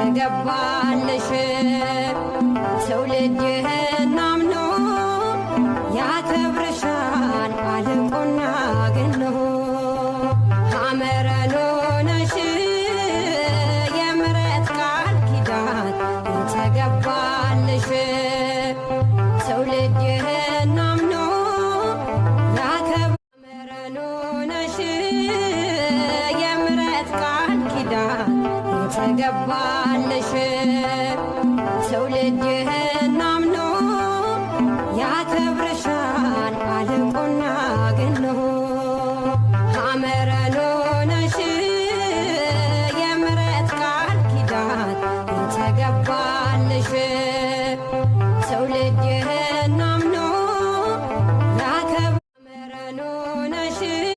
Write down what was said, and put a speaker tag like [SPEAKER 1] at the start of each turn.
[SPEAKER 1] የተገባልሽ። ትውልድ ይህን አምኖ ያከብርሻል አልቆና ገኖ። ሐመረ ነሽ የምሕረት ቃል ኪዳን የተገባልሽ። ትውልድ ይህን አምኖ ያከብረ ነሽ የምሕረት ቃል ኪዳን የተገባልሽ። ትውልድ ይህን አምኖ ያከብርሻል አልቆና ገኖ። ሐመረ